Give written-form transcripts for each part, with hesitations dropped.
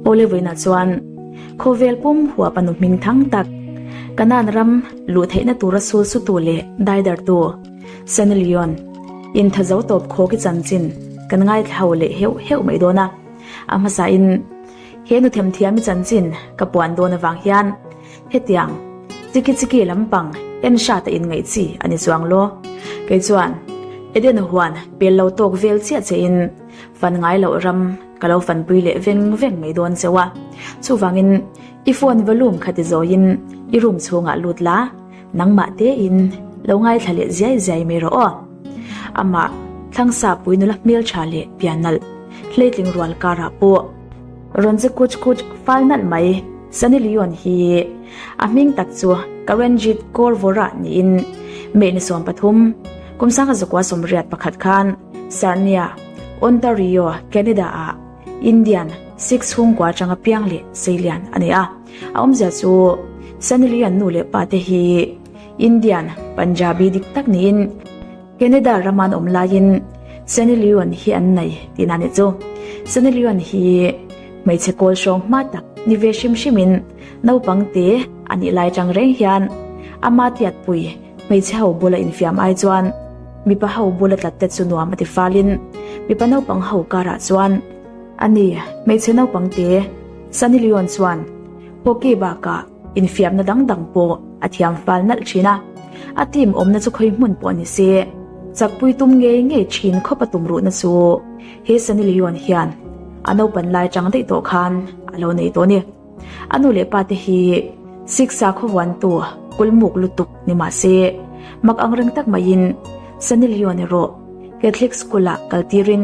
Awle vawiinah chuan khawvel pum huap a nu hming thang tak, Kanaan ram luh theihna tura sul sutu leh daidartu Sunny Leone intha zo tawp khawk i chanchin kan ngaithla ho leh heuh heuh mai dawn a. A hmasain he nu themthiam i chanchin ka puan dawn avang hian hetiang chiki chiki lampang en hrat a inngaih chi a ni chuang law. Kei chuan Eden huan pel lo tawk vel chiah che in fan ngai loh ram ka lo fanpui leh veng veng mai dawn cheu a. Chuvangin i phone volume kha ti zawiin i room chhungah lut la, nangmah tein lo ngaithla leh ziai ziai mai rawh aw. Amah thlangsa pui nula hmeltha leh pian nalh hleitling rual karah pawh rawn che kuch kuch fal nalh mai. Sunny Leone hi a hming tak chu Karenjit Kaur Vohra niin May ni 13, kum 1981 khan Sarnia, Ontario, Canada-ah Indian Sikh chhungkua atanga piang leh seilian a ni a. A awmzia chu Sunny Leone nu leh pa te hi Indian Punjabi dik tak niin Canada rama an awm laiin Sunny Leone hi an nei tihna a nih chu. Sunny Leone hi hmeichhe kawl hrawng hma tak ni ve hrim hrimin naupang te a nih lai atang reng hian ama tiatpui hmeichhe ho bula infiam ai chuan mipa ho bula tlat te chu nuam a ti falin mipa naupang ho karah chuan a ni hmeichhe naupang te Sunny Leone chuan hockey bakah Infiamna dang dang pawh a thiam fal nalh thin a, a team awmna chu khawi hmun pawh ni se, chakpui tum ngei ngei thin khawp a tumruhna chu he Sunny Leone hian a naupan lai chang daih tawh khan a lo nei tawh a ni. A nu leh pa te hi Sikh sakhaw vuantu kulmuk lutuk ni mah se, mak ang reng tak maiin Sunny Leone erawh Catholic school ah kal tirin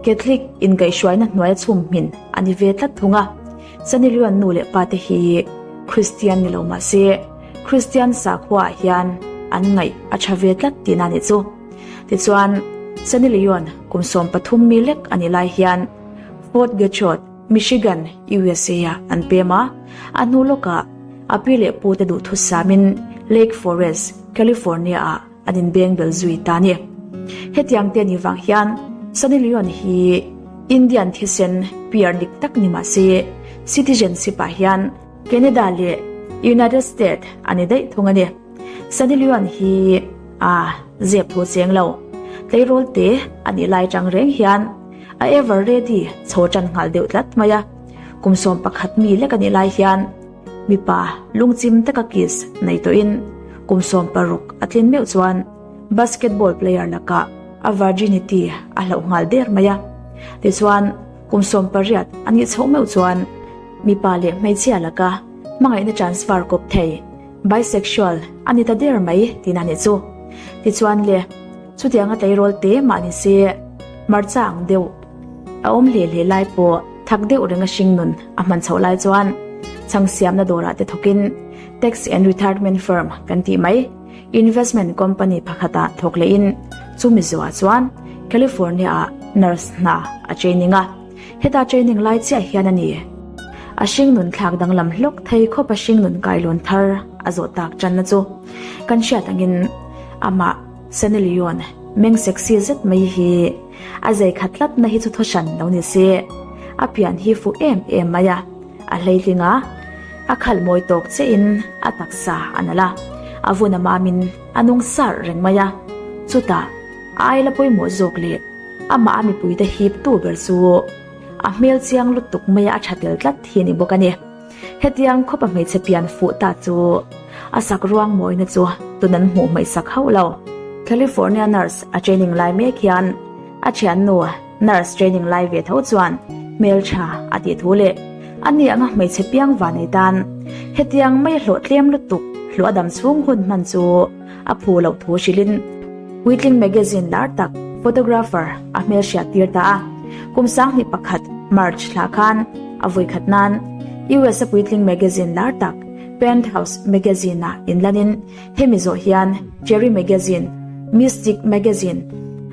Catholic inkaihhruaina hnuaia chhum hmin a ni ve tlat thung a. Sunny Leone nu leh pa te hi Kristian ni lo mah se, Kristian sakhua ah hian an ngaih a tha ve tlat tihna a nih chu. Tichuan, Sunny Leone kum 13 mi lek a nih lai hian Fort Getchot, Michigan, USA ah an pem a, a hnu lawkah a pi leh pu te duhthusamin Lake Forest, California ah an inbeng bel zui ta a ni. Hetiang te anih vang hian Sunny Leone hi Indian thisen PR dik tak ni mah se citizenship ah hian Canada leh United State a ni daih thung a ni. Sunny Leone hi a zep thu cheng lo. Tleirawl te a nih lai tang reng hian a ever ready chho tan nghal deuh tlat mai a. Kum 11 mi lek a nih lai hian Mipa lungchim taka kiss nei tawhin kum 60 a tlin meuh chuan basketball player lakah a virginity a hlauh nghal der mai a. Tichuan, kum 18 a nih chhoh meuh chuan mipa leh hmeichhia laka hmangaihna transfer kawp thei bisexual a ni ta der mai tihna a nih chu. Tichuan le, chutianga tleirawl te mah ni se hmarcha ang deuh a awm hle hle lai pawh thak deuh renga hringnun a hman chhoh lai chuan chhang siamna dawrah te thawkin tax and retirement firm kan tih mai investment company pakhatah thawk lehin chumi zuah chuan California ah nurse hna a training a, heta training lai chiah hian a ni. A hringnun thlak danglam hlawk thei khawp a hringnun kailawn thar a zawh tak tanna chu kan hriat angin amah Sunny Leone meng sexy zet mai hi A zei khat tlatna hi chu thawhran lo ni se, a pian hi fuh em em mai a, a hleitling a, a khal mawi tawk chiahin a taksa a nalh a, a vun a mamin a nung sar reng mai a, chutah a aila pawimawh zawk leh amah a mipuite hip tu ber chu a hmel chiang lutuk maia a tha tel tlat hi a ni bawk a ni. Hetiang khawpa hmeichhe pian fuh ta chu a sak ruang mawina chu tun an hmuh hmaih sak hauh lo. California nurse a training lai mek hian a thiannu nurse training lai ve tho chuan hmeltha a tih thu leh a ni anga hmeichhe piang va nei tan hetiang mai hlawh tlem lutuk hlawh a dam chhung hun hman chu a phu loh thu hrilhin Puitling magazine lar tak photographer a hmelhriat tir ta a. Kum 2001 March thla khan a vui khat nan US a puitling magazine lar tak Penthouse magazine ah inlanin hemi zawh hian Cherry magazine, Mystic magazine,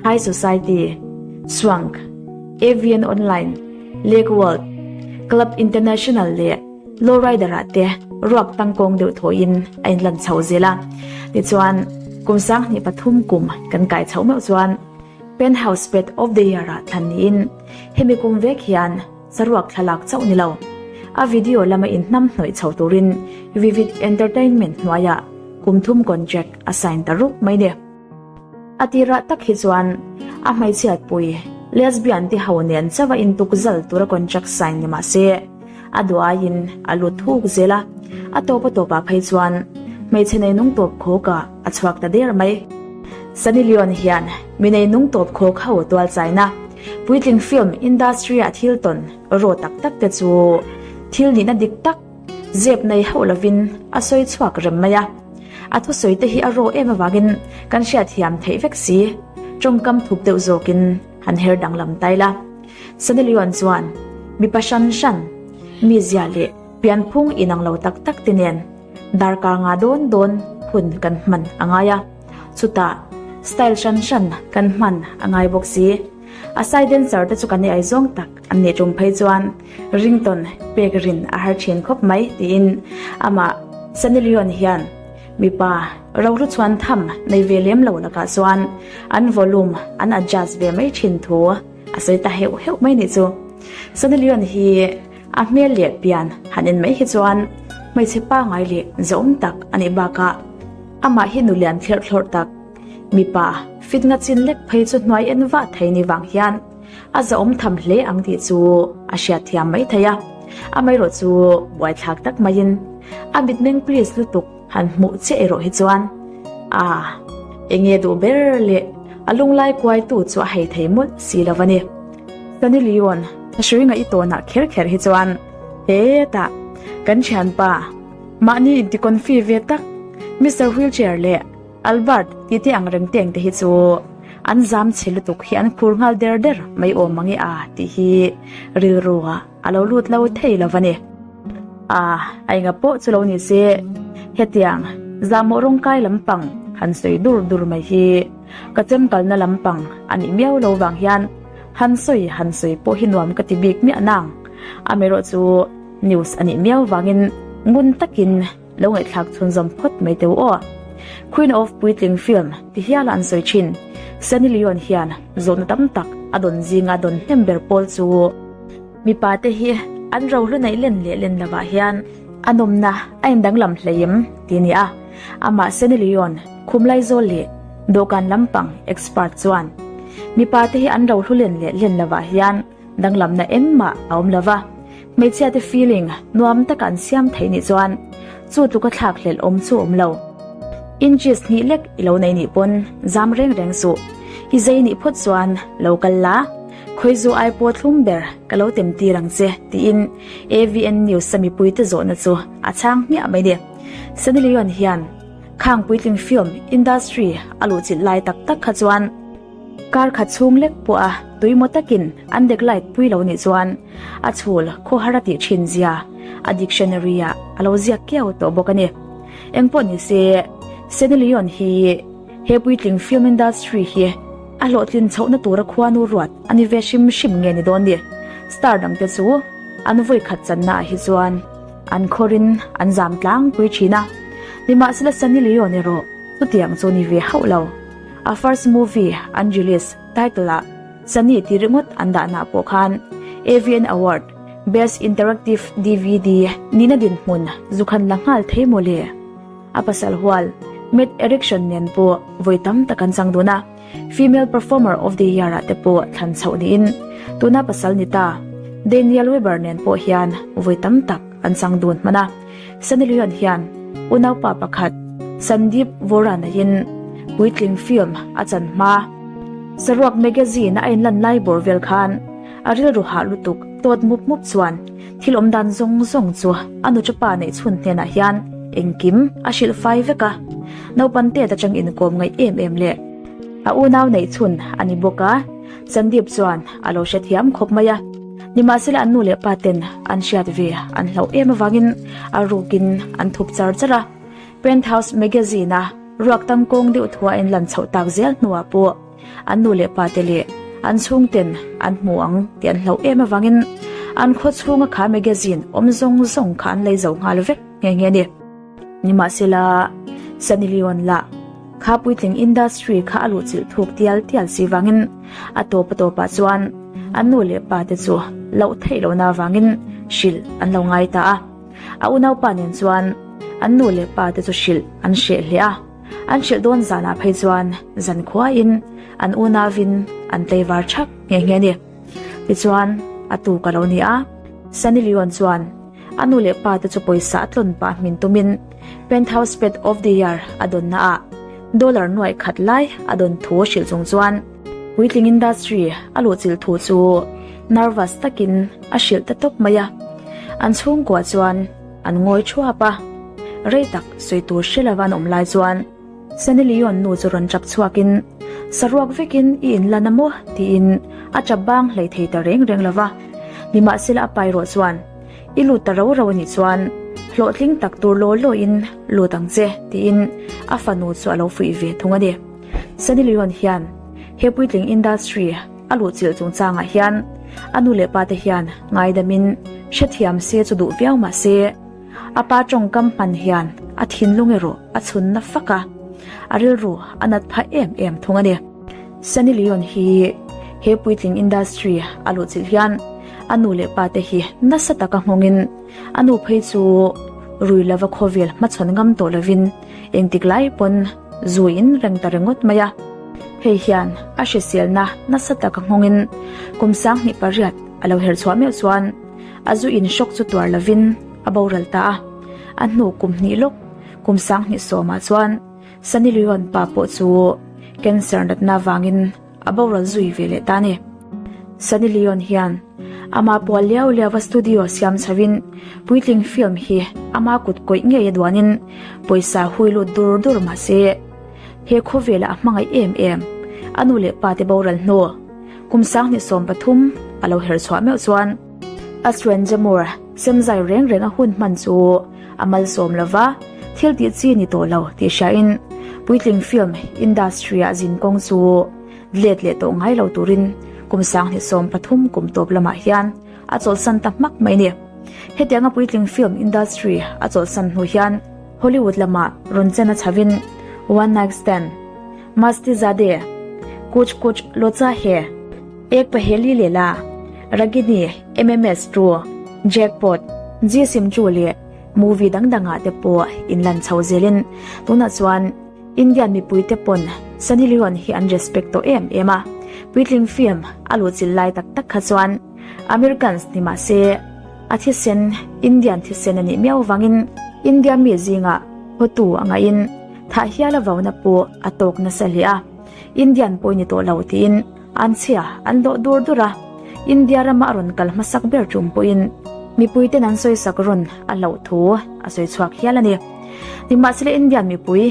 High Society, Swank, AVN Online, Lake World, Club International leh Lowrider ah te ruak tangkawng deuh thawhin a inlan chho zel a. Tichuan, kum 2003 kum kan kai chhoh meuh chuan Penthouse Pet of the Year ah thlan niin hemi kum vek hian saruak thlalak chauh ni lo. A video lama inhnam hnawih chho turin Vivid Entertainment hnuaiah kum thum contract a sign ta rup mai ni. A tirah tak hi chuan a hmeichhiatpui lesbian te ho nen chauh a intuk zal tura contract sign ni mah se a duh aiin a lut thuk zel a, a tawp a tawpah phei chuan hmeichhe neinung tawp khawkah a chhuak ta der mai. Sunny Leone hian mi neinung tawp khawk ho tual chaina puitling film industry-ah thil tawn raw tak tak te chu thil nihna dik tak zep nei hauh lovin a sawi chhuak rem mai a. A thusawi te hi a raw em avangin kan hriatthiam theih vek si, tawngkam thup deuh zawkin han her danglam tai la. Sunny Leone chuan mipa hran hran, mizia leh pianphung inang lo tak tak te nen darkar nga dawn dawn hun kan hman a ngai a, chutah style hran hran kan hman a ngai bawk si. A side dancer te chu kan i aizawng tak an nih tum phei chuan ringtawn pek rin a har thin khawp mai tiin amah Sunny Leone hian mipa rohlu chhuan tham nei ve lem lo lakah chuan an volume an adjust ve mai thin thu a sawi ta heuh heuh mai nih chu. Sunny Leone hi a hmel leh pian han en mai hi chuan hmeichhe pangai leh zahawm tak a nih bakah amah hi nulian thlerh thlawrh tak Mipa fit nga chin lek phei chu hnuai en vah thei ni vang hian a zahawm tham hle ang tih chu a hriat thiam mai thei a. Amaherawh chu buaithlak tak maiin a mitmeng please lutuk han hmuh chiah erawh hi chuan a enge duh ber leh a lunglai kuaitu chu a hei thei mawlh si lo a ni. Sunny Leone thahrui ngaih tawnah kher kher hi chuan hetah kan thianpa mahni inti confi ve tak Mister Wheelchair leh Albert, tih te ang reng teng te hi chu an zam chhe lutuk hi an khur nghal der der mai awm mange a tih hi rilru ah a lo lut lo thei lo va ni. A, a enga pawh chu lo ni se, hetiang zahmawh rawngkai lampang han sawi dur dur mai hi ka chemkalna lampang a nih miau lo vang hian han sawi han sawi pawh hi nuam ka ti bik miah nang. Amaherawh chu news a nih miau vangin ngun takin Lo ngaihthlak chhunzawm phawt mai teu aw. Queen of Puitling film ti hiala an sawi thin. Sunny Leone hian zawhna tam tak a dawn zinga dawn hnem ber pawl chu mipa te hi an rohlu neih len leh len lovah hian a nawmna a indanglam hleim ti ni a. Amah Sunny Leone khumlaizawl leh dawhkan lampang expert chuan mipa te hi an rohlu len leh len lovah hian Danglamna engmah a awm lo va, hmeichhiate feeling nuam taka an siam theih nih chuan chu tluka thlak hlelh awm chu awm lo. Inches hnih lek i lo nei nih pawn zam reng reng suh, i zei nih phawt chuan lo kal la, khawizu ai pawh thlum ber ka lo tem tir ang che tiin AVN News a mipuite zawhna chu a chhang hmiah mai ni. Sunny Leone hian khang puitling film industry a luhchilh lai tak tak kha chuan, Kar khat chhung lek pawh a tuimaw takin an dek light pui lo nih chuan a chhul khawhar a tih thin zia a dictionary ah a lo ziak kiau tawh bawk a ni. Engpawh ni se, Sunny Leone hi he puitling film industry hi a hlawhtlin chhohna tura khuanu ruat a ni ve hrim hrim nge ni dawn ni. Star dangte chu an vawi khat channa ah hi chuan an khawrin an zam tlangpui thin a, nimahsela Sunny Leone erawh chutiang chu ni ve hauh lo. A first movie an release title ah Sunny ti ringawt an dahna pawh khan AVN Award Best Interactive DVD nihna dinhmun zukhan la nghal thei maw le? A pasal hual Matt Erickson nen pawh vawi tam tak an chang dun a, Female Performer of the Year ah te pawh thlan chhoh niin tuna pasal ni ta Daniel Weber nen pawh hian vawi tam tak an chang dun hman a. Sunny Leone hian unaupa pakhat Sandeep Vora neihin puitling film a chan hma. Saruak magazine a inlan lai bawr vel khan a rilru hah lutuk tawt mup mup chuan thil awm dan zawng zawng chu a nuṭapa neih chhun hnenah hian engkim a hrilh fai vek a. Naupan tet atang inkawm ngaih em em leh a unau neih chhun a ni bawk a, Sandeep chuan a lo hrethiam khawp mai a. Nimahsela an nu leh pa ten an hriat ve an hlauh em avangin a rukin an thup char char a. Penthouse magazine a ruak tam kawng deuh thua in lan chhoh tak zel hnuah pawh an nu leh pa te leh an chhungten an hmu ang tih an hlauh em avangin an khaw chhunga kha magazine awm zawng zawng kha an lei zo nghal vek nghe nghe a ni. Nimahsela, Sunny Leone lah kha puitling industry kha a luhchilh thuk tial tial si vangin a tawp a tawpah chuan an nu leh pa te chu loh theih lohna avangin hrilh an lo ngai ta a. A unaupa nen chuan an nu leh pa te chu hrilh an hreh hle a. An hrilh dawn zanah phei chuan zankhuain an unauin an tleivar thak nghe nghe a ni. Tichuan, a tuk a lo ni a. Sunny Leone chuan a nu leh pa te chu pawisa a tlawn pah hmin tumin Penthouse Pet of the Year a dawnna ah dollar nuaih khat lai a dawn thu hrilh chung chuan puitling industry a luhchilh thu chu nervous takin a hrilh ta tawp mai a. An chhungkua chuan an ngawi thuap a, rei tak sawi tur hre lova an awm lai chuan Sunny Leone nu chu rawn tap chhuakin saruak vekin i inlan a maw tiin a tap bang hlei thei ta reng reng lova. Nimahsela a pai rawh chuan i lut ta ro ro anih chuan hlawhtling tak tur law law in lut ang che tiin a fanu chu a lo fuih ve thung a ni. Sunny Leone hian he puitling industry a luhchilh chungchangah hian a nu leh pa te hian ngaidamin hrethiam se chu duh viau mah se a pa tawngkam hman hian a thinlung erawh a chhunna fak a, a rilru a nat phah em em thung a ni. Sunny Leone hi he puitling industry a luhchilh hian a nu leh pa te hi nasa taka nghawngin a nu phei chu rui lova khawvel hmachhawn ngam tawh lovin engtik lai pawn zuiin reng ta ringawt mai a. Hei hian a hriselna nasa taka nghawngin kum 28 a lo her chhuah meuh chuan a zu in hrawk chu tuar lovin a boral ta a. A hnu kum hnih lawk kum 20 ah chuan Sunny Leone pa pawh chu cancer natna vangin a boral zui ve leh ta a ni. Sunny Leone hian ama pual liau liau a studio siam chhoin puitling film hi ama kut kawih ngei a duanin pawisa hui lut dur dur mah se he khawvelah a hmangaih em em a nu leh pa te boral hnu kum 2013 a lo her chhuah meuh chuan a Strangemore semzai reng reng a hun hman chu a malsawm lova thil tih chi ni tawh lo tih hriain puitling film industry ah zin kawng chu let leh tawh ngai lo turin kum 2013 kum tawp lamah hian a chawlhsan ta hmak mai a ni. Hetianga puitling film industry a chawlhsan hnu hian Hollywood lamah rawn chen a chhavin One Night Stand, Masti Zade, Kuch Kuch Locha He, Ek Paheli Lela, Ragini, MMS 2, Jackpot, Jisim 2 leh movie dang dangah te pawh inlan chho zelin tunah chuan Indian mipui te pawn Sunny Leone hi an respect tawh em em a. Puitling film a luhchilh lai tak tak kha chuan Americans ni mah se a thisen Indian thisen a nih miau vangin India mi zingah hawtu a ngaihin thah hial a vauna pawh a tawk nasa hle a. Indian pawh i ni tawh lo tiin an chhia an lawh dur dur a. India rama a rawn kal hmasak ber tum pawhin mipuiten an sawisak rawn a hlauh thu a sawi chhuak hial a ni. Nimahsela Indian mipui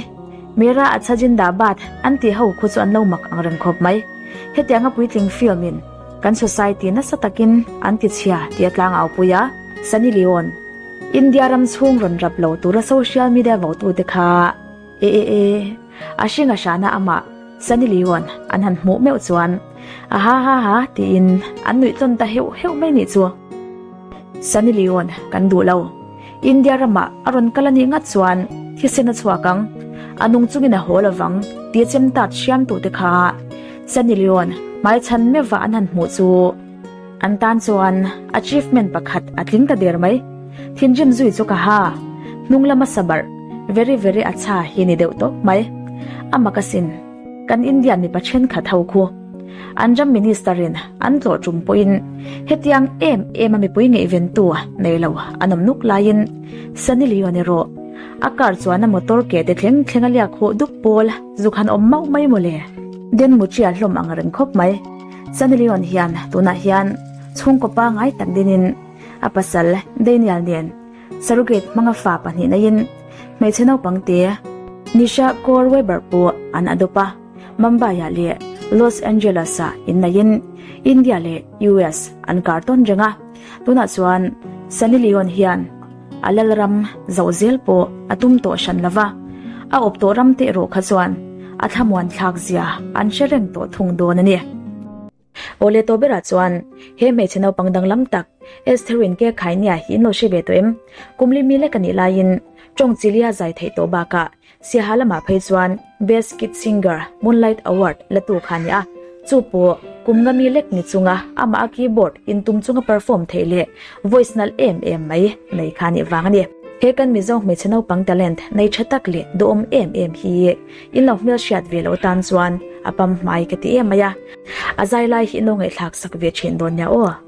Mera Acha Jindabad an tih ho khu chu an lo mak ang reng khawp mai. Hetianga puitling film in kan society nasa takin an ti chhia tih a tlangau pui a, Sunny Leone India ram chhung rawn rap lo tura social media votute kha E e e, a hring a hrana amah Sunny Leone an han hmuh meuh chuan a ha ha ha tiin an nuih tlawn ta heuh heuh mai nih chu. Sunny Leone kan duh lo. India ramah a rawn kal a nih ngat chuan thisen a chhuak ang, a nung chungin a haw lovang tia chem tat hriam tute kha Sunny Leone hmaichhan meuhva an han hmuh chu An tan chuan achievement pakhat a tling ta der mai. Thinrim zui chu ka ha. Hnung lama sabarh very very acha hi ni deuh tawp mai. A mak asin. Kan Indian mipa thenkhat ho khu. An ram minister in an tlawh tum pawhin hetiang em em a mipui ngaihventu nei lo an awm nuk laiin Sunny Leone erawh a car chuan a motor ke te thleng thleng a liak huh dup pawl zuk han awm mauh mai mawle. Den muchia hlawm ang reng khawp mai. Sunny Leone hian tunah hian chhungkaw pangngai tak dinin a pasal Daniel nen surrogate hmanga fa pahnih neiin hmeichhe naupang te Nisha Kaur Weber pawh an adopt a, Mumbai-ah leh Los Angeles-ah inneiin India leh US an kar tawn reng a, tunah chuan Sunny Leone hian A lalram zoh zel pawh a tum tawh hran lo va, a awp tawh ram te erawh kha chuan a thlamuan thlak zia an hre reng tawh thung dawn a ni. Awle tawh berah chuan he hmeichhe naupang danglam tak Estherin ke Khainia hi in lo hre ve tawh em? Kum li mi lek a nih laiin tawng chilia zai theih tawh bakah Siaha lamah phei chuan Best Kid Singer Moonlight Award la tu kha a ni a. Chu pawh kum nga mi lek ni chunga amah a keyboard in tum chunga perform theih leh voice nalh em em mai nei kha nih vang a ni. He kan Mizo hmeichhe naupang talent nei tha tak leh duhawm em em hi in lo hmelhriat ve lo tan chuan a pam hmai ka ti em mai a. A zai lai hi in lo ngaihthlak sak ve thin dawn nia aw.